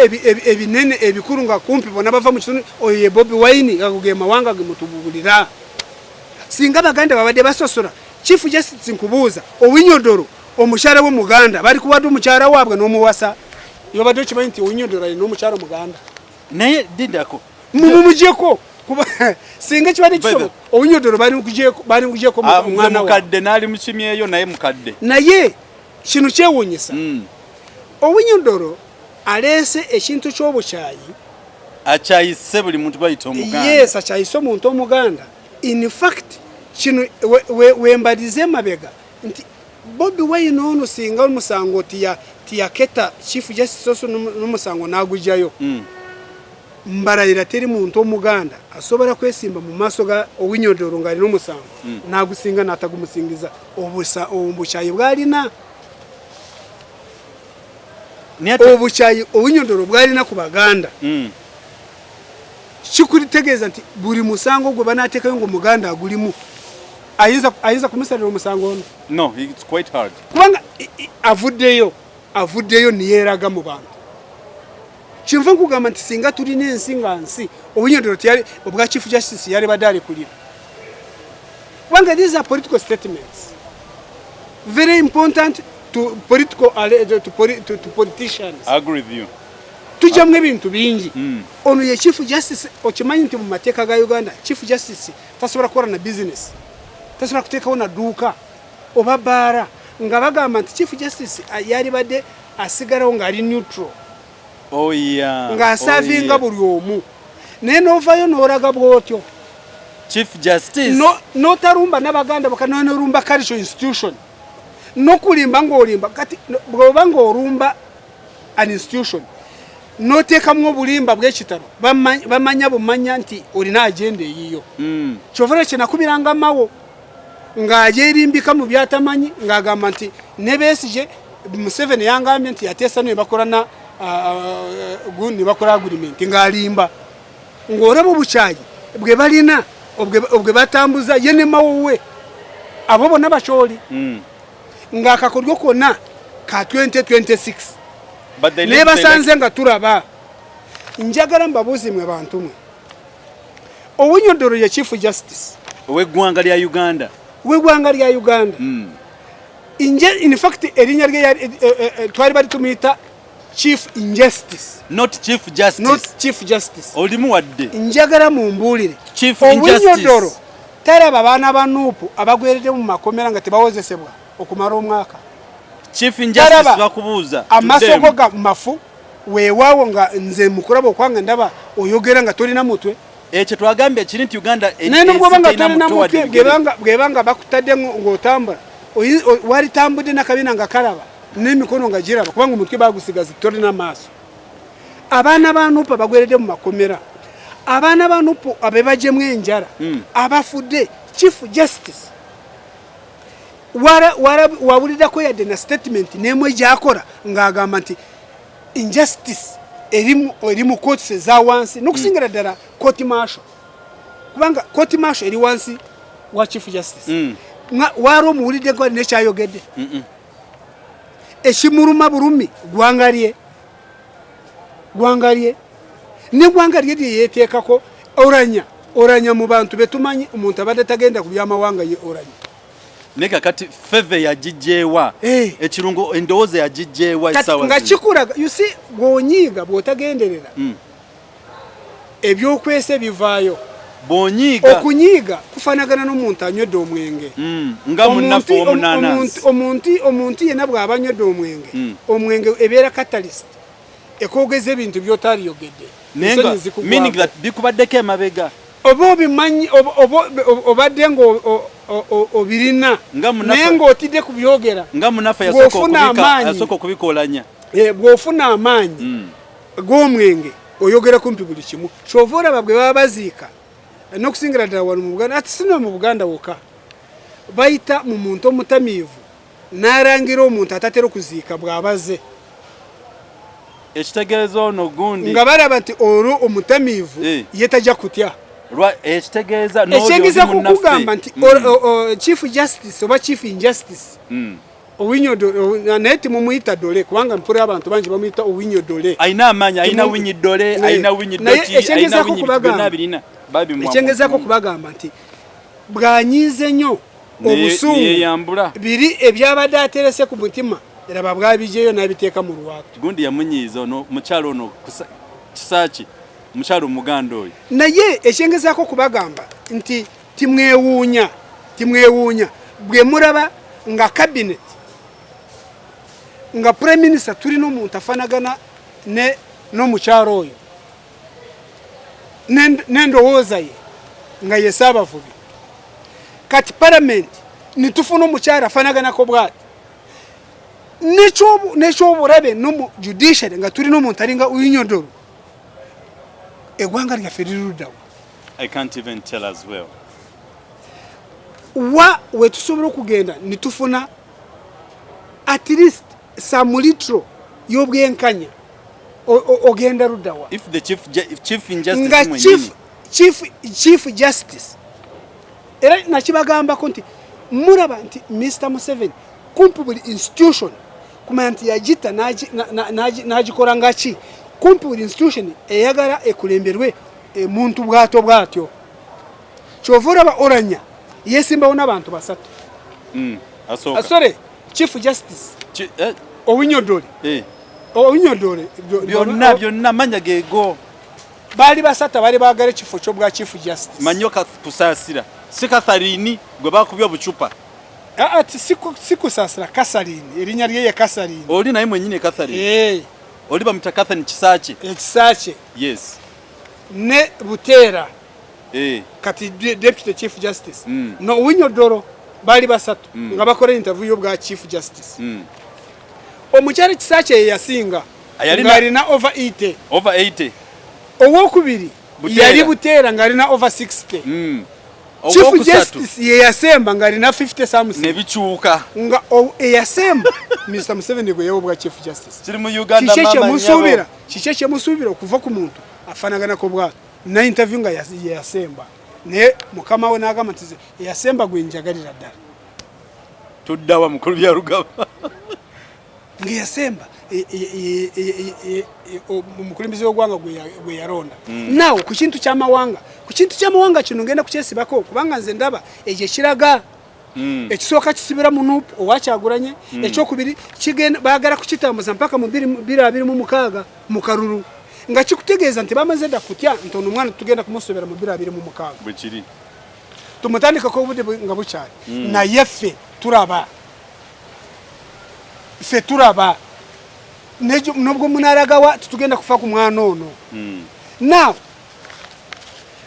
ebinene ebikulu nga kumpi bonna bava mu kitundu, oyo ye Bobi Wine? Ago ge mawanga ge mutubulira. Singa Baganda babadde basosola, Chief Justice, nkubuuza, Owiny Odolo omukyala we muganda, bali kuwadde omukyala waabwe n'omuwasa? Yobadde okimanyi nti Owiny Odolo alina omukyala omuganda? Naye dindako. Mumumugyeko, kuba singa kibadde kisoboka, Owiny Odolo bali mukugyeko omwana waabwe. Mukadde n'ali mukimyeyo, naye mukadde. Naye kino kyewuunyisa, Owiny Odolo aleese ekintu ky'obukyayi. Akyayise buli muntu bayita omuganda. Yes, akyayise omuntu omuganda. In fact, kino wembalize emabega nti Bobi Wine ono singa omusango tiyaketa Chief Justice oso n'omusango n'agugyayo, mbalayira teri muntu omuganda asobola kwesimba mu maaso ga Owiny Odolo ng'alina omusango n'agusinga n'atagumusingiza obukyayi bw'alina. Obukyayi Owiny Odolo bw'alina ku Baganda kikulitegeeza nti buli musango gwe banaateekayo ng'omuganda agulimu, ayinza kumusalira omusango ono? No, it's quite hard. Kubanga avuddeyo niyeeraga mu bantu. Kinva nkugamba nti singa tulina ensi nga nsi, Owiny Odolo teyali obwa Chief Justice, yali badde alekulira, kubanga these are political statements very important to political to politicians. I agree with you. Tujjamu ebintu bingi. Ono ye Chief Justice. Okimanyi nti mu mateeka ga Uganda, Chief Justice tasobola kukola na business, tasobola kuteekawo na dduuka oba baara, nga bagamba nti Chief Justice yali badde asigalawo ng'ali neutral, ng'aservinga buli omu, naye n'ovayo n'olaga bw'otyo. Chief Justice. N'otalumba n'Abaganda bokka, n'olumba cultural institution. N'okulimba ng'olimba. Kati bw'oba ng'olumba an institution n'oteekamu obulimba bw'ekitalo, bamanya bumanya nti olina agenda eyiyo. Kyova olwo kyenakubiranga Mawo ng'agyerimbika mu byatamanyi, ng'agamba nti ne Besigye, Museveni yangambye nti yateesa ne bakola na ne bakola agreement, ng'alimba. Ng'olaba obukyayi bwe balina, obwe batambuza ye ne Mawo we, abo bonna bakyoli ng'akakodyo konna ka 2026. But they naye live the basanze nga tulaba. Njagala mbabuuzi mwe bantu mwe, Owiny Dollo ye Chief Justice ow'eggwanga lya Uganda. W'eggwanga lya Uganda. In fact, erinnya lye twali bali tumuyita Chief Injustice. Not Chief Justice. Not Chief Justice. Olimu wadde. Njagala mumbuulire. Chief Injustice. Owiny Dollo talaba abaana ba NUP abagweredde mu makomera nga tebawozesebwa okumala omwaka? Chief Injustice. Talaba bakubuuza. Amasoko Tuddemu. ga mafu weewaawo, nga nze mukulaba okwange ndaba oyogera nga tolina mutwe. Ekyo twagambye kiri nti Uganda naye nobwoba nga ensi terina tolina mutwe wadde mutwe, bigere. Bwebanga bakutadde ng'otambula, walitambudde nakabina nga kalaba n'emikono nga giraba, kubanga omutwe bagusigaza, tolina maaso. Abaana ba NUP abagweredde mu makomera, abaana ba NUP abebajemu enjala, abafudde, Chief Justice wawulirako yadde na statement n'emu gyakola ng'agamba nti injustice eri mu courts eza wansi, n'okusingira ddala court martial, kubanga court martial eri wansi wa Chief Justice? Waali omuwulidde ko alina ekyayogedde ekimuluma bulumi ggwanga lye, ggwanga lye neggwanga lye lyeyeteekako? Oulanyah, Oulanyah mu bantu betumanyi omuntu abadde tagenda ku byamawanga ye Oulanyah. Naye kakati favour yagijjeewa? Eh. Ekirungo endowooza yagijjeewa Kati essaawa nga zino? kikulaga, you see, bw'onyiiga, bw'otagenderera, ebyokwesa bivaayo. Bw'onyiiga. Okunyiiga kufaanagana n'omuntu anywedde omwenge. Nga munnaffe owomunaanansi. Omuntu yenna bw'aba anywedde omwenge, omwenge ebeera catalyst ekwogeza ebintu by'otaliyogedde. Naye nga Ensonyi zikugwako. Meaning that bikubaddeko emabega. Oba obimanyi, obadde nga obirina, Nga naye ng'otidde kubyogera. Nga munnaffe yasooka Bw'ofuna amaanyi. Yasooka okubikolanya. Eh, bw'ofuna amaanyi g'omwenge oyogera kumpi buli kimu. Kyova olaba bwe baba baziika, n'okusingira ddala wano mu Buganda, ati sino mu Buganda wokka, bayita mu muntu omutamiivu n'alangira omuntu atatera okuziika bw'abaze. Ekitegeeza ono gundi nga balaba nti olwo omutamiivu ye tajja kutya. Ekitegeeza n'oli Ekyengeza oli munnaffe. kukugamba nti Chief Justice oba Chief Injustice Owiny naye timumuyita Dole, kubanga mpura abantu bangi bamuyita Owiny Dole. Alina amaanyi, alina Winyi Dole, alina Winyi Naye Doti, alina ekyengezaako Winyi kubagamba byonna birina babimuwa. Ekyengezaako kubagamba nti bw'anyiize nnyo obusungu neyeyambula. Biri ebyabadde aterese ku mutima eraba bwabijeyo n'abiteeka mu lwatu. Gundi yamunyiiza ono mukyalo ono Kisaaki, mukyalo omuganda oyo. Naye ekyengezaako kubagamba nti timwewuunya, timwewuunya bwe muraba nga cabinet, nga prime minister tulina omuntu afanagana ne n'omukyalo oyo n'endowooza ye nga ye Ssaabavubi. Kati parliament nitufuna omukyalo afanaganako bwati, n'ekyoburabe n'omu judiciary nga tulina omuntu aringa Owiny Dollo, eggwanga lyaffe liriruddawa? I can't even tell as well. Wa wetusobola okugenda nitufuna at least some little y'obwenkanya, ogenda luddawa? If the chief injustice nga mwennyini. Chief Justice, era nakibagambako nti muraba nti Mr Museveni kumpi buli institution kumanya nti yagita n'agikola ngaki, kumpi buli institution eyagala ekulemberwe emuntu bwatyo bwatyo. Kyova olaba Oulanyah yesimbawo n'abantu basatu. Asooka. Asore Chief Justice Owiny Dollo. Owiny Dollo. Byonna byonna manya geego. Baali basatu abaali baagala ekifo ky'obwa Chief Justice. Manyo Kusaasira si Katharini gwe bakubye obucupa? Aa, si Kusaasira, Kasarini, erinnya lye ye Kasarini. Oli naye mwennyini Katharini? Eh. Oli bamuyita Catherine Kisaakye. Ekisaakye. Yes. Ne Buteera. Eh. Kati Deputy Chief Justice. No Owiny Dollo. Baali basatu nga bakola interview y'obwa Chief Justice. Omukyala Kisaakye ye yasinga ng'alina over 80. Over 80. Owokubiri yali Buteera ng'alina over 60. Chief Justice ye yasemba ng'alina 50 something. Ne bikyuka. Nga eyasemba Mr. Museveni gwe yawa obwa Chief Justice. Kiri mu Uganda mama nyabo. Kiki kyemusuubira okuva ku muntu afaanaganako bw'atyo na interview nga yasemba, naye mukama we n'agamba nti eyasemba gwe njagalira ddala. Tuddawa mukulu Byarugaba? Ng'eyasemba omukulembeze w'eggwanga gwe yalonda. Naawe ku kintu ky'amawanga, ku kintu ky'amawanga kino ngenda kukyesibako kubanga nze ndaba ekyo ekiraga ekisooka kisibira mu NUP owakyagulanye, ekyokubiri baagala kukitambuza mpaka mu 2026 mu kalulu, nga kikutegeeza nti bamaze dda kutya nti ono omwana tugenda kumusobera mu 2026. Bwe kiri. Tumutandikako obudde nga bukyali. Naye ffe turaba. Ffe turaba. Nobwo munalagawa tutugenda kufa ku mwana ono. Now,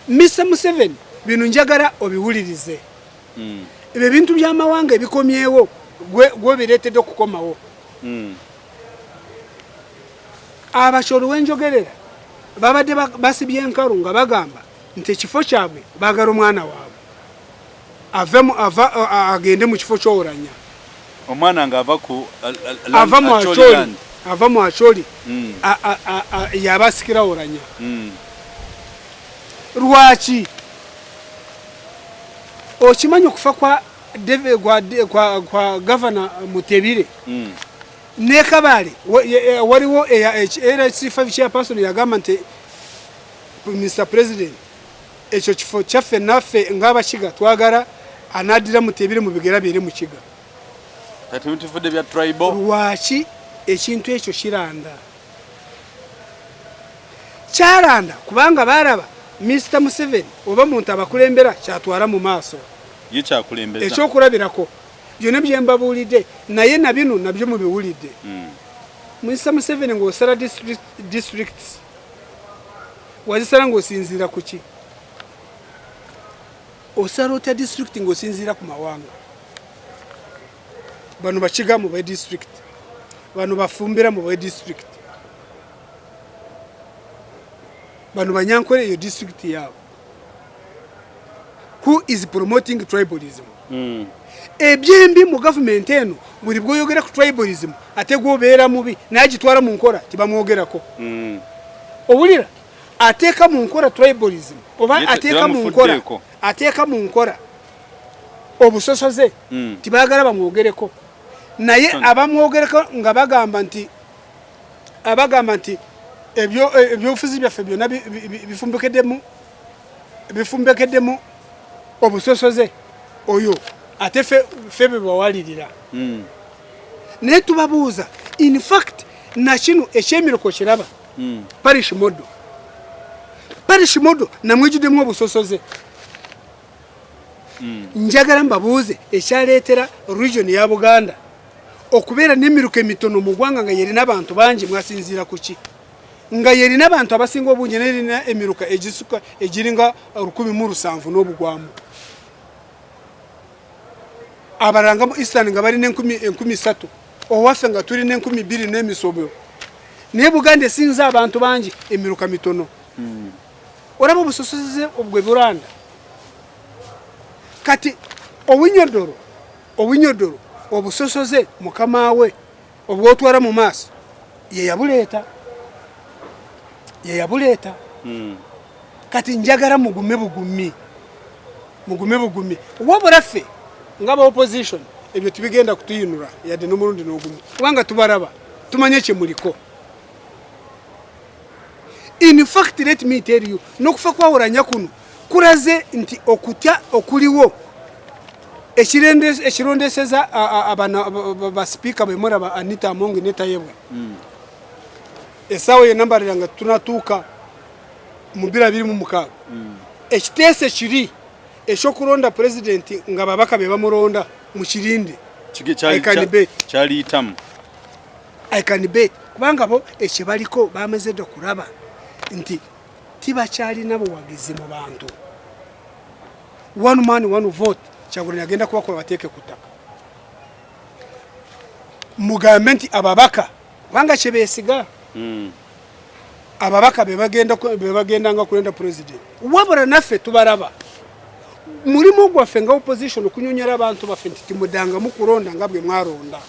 Mr. Museveni bino njagala obiwulirize. Ebyo ebintu by'amawanga ebikomyewo gwe bireetedde okukomawo. Abakyolo wenjogerera babadde basibye enkalu nga bagamba nti ekifo kyabwe baagala omwana waabwe agende mu kifo ky'Oulanyah. Omwana ng'ava ku ava mu Acholi, ava mu Acholi yaba asikira Oulanyah. Lwaki? Okimanyi okufa kwa kwa gavana Mutebile ne Kabale waliwo LC5 chairperson yagamba nti Mr President, ekyo kifo kyaffe naffe ng'abakiga twagala anaddira Mutebile mu bigera byere mu Kiga. Kati mutufudde bya tribal. Lwaki ekintu ekyo kiranda? Kyalanda kubanga balaba Mr Museveni oba muntu abakulembera kyatwala mu maaso. Ye kyakulembeza. Ekyokulabirako byonna bye mbabuulidde, naye na bino nabyo mubiwulidde. Mr Museveni, ng'osala districts wazisala ng'osinziira ku ki? Osala otya district ng'osinziira ku mawanga? Bano Bakiga mu district, bano Bafumbira mu district, bano Banyankole, eyo district yaabwe. Who is promoting tribalism? Ebyembi mu gavumenti eno, buli bwoyogera ku tribalism ate gwobeera mubi, naye agitwala mu nkola tibamwogerako. Owulira ateeka mu nkola tribalism oba ateeka mu nkola, ateeka mu nkola obusosoze, tibaagala bamwogereko, naye abamwogereko nga bagamba nti, abagamba nti ebyobufuzi byaffe byonna bifumbekeddemu obusosoze, oyo ate ffe bwe bawalirira. Naye tubabuuza, in fact nakino ekyemiruko kiraba parish model, parish model namwejuddemu obusosoze. Njagala mbabuuze ekyaleetera region ya Buganda okubeera n'emiruko emitono mu ggwanga nga yerina abantu bangi, mwasinziira ku ki? Nga yerina abantu abasinga obungi naye erina emiruka egisuka egiringa 1700 n'obugwamu, abalala nga mu Eastern nga balina 3000, owaffe nga tulina 2000 n'emisobyo, naye Buganda esinza abantu bangi, emiruka mitono. Olaba obusosoze obwe Bulanda. Kati Owiny-Dollo obusosoze mukama we obwotwala mu maaso yeyabuleeta, yeyabuleeta. Kati njagala mugume bugumi, mugume bugumi. Wabula ffe nga ba opposition ebyo tibigenda kutuyinula yadde n'omulundi n'ogumu, kubanga tubalaba, tumanye kyemuliko. In fact, let me tell you, n'okufa kwa Oulanyah kuno kulaze nti okutya okuliwo ekirondeseza basipiika bemulaba Anita Among ne Tayebwa. Essaawa yonna mbalira nga tunatuuka mu 2026, ekiteeso kiri ekyokulonda pulezidenti nga babaka be bamulonda mukirinde. Kyaliyitamu. I can bet, kubanga bo ekyebaliko bamaze dda okulaba nti tibakyalina buwagizi mu bantu. One man, one vote. Kyagulanyi agenda kubakuba bateeke ku ttaka. Mugambe nti ababaka kubanga kyebeesiga Ababaka bebagendanga kulenda president. Wabula naffe tubalaba, mulimu gwaffe nga opposition okunyonyera abantu baffe nti timudangamu kulonda nga bwe mwalonda.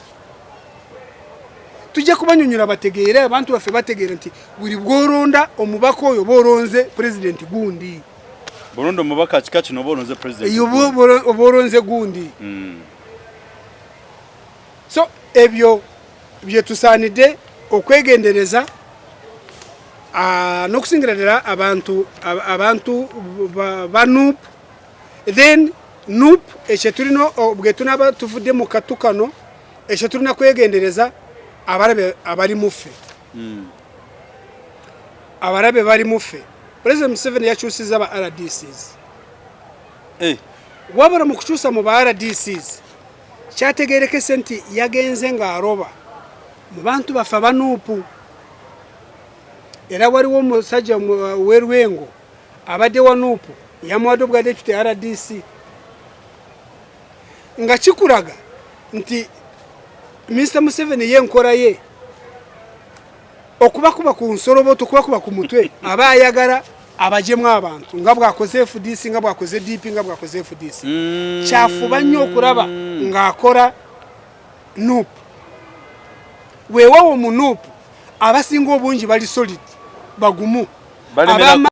Tujja kubanyonyola bategeere, abantu baffe bategeere nti buli bwolonda omubaka oyo bolonze president gundi. Bolonda omubaka kika kino bolonze president. Eyo bolonze gundi. So ebyo byetusaanidde okwegendereza n'okusingira ddala abantu abantu ba NUP. Then NUP ekyo tulina, bwe tunaba tuvudde mu katu kano, ekyo tulina kwegendereza abalabe abali muffe. Abalabe bali muffe. President Museveni yakyusiza ba RDCs. Wabula mu kukyusa mu ba RDCs, kyategerekese nti yagenze ng'aroba mu bantu baffe aba NUP. Era waliwo omusajja w'e Lwengo abadde wa NUP, yamuwadde obwa deputy RDC, nga kikulaga nti Mr Museveni ye enkola ye okubakuba ku nsoloboto, okubakuba ku mutwe, aba ayagala abajemu abantu nga bwakoze FDC, nga bwakoze DP, nga bwakoze FDC. Kyafuba nnyo okulaba ng'akola NUP. Weewawo mu NUP abasinga obungi bali solid, bagumu. Balemera.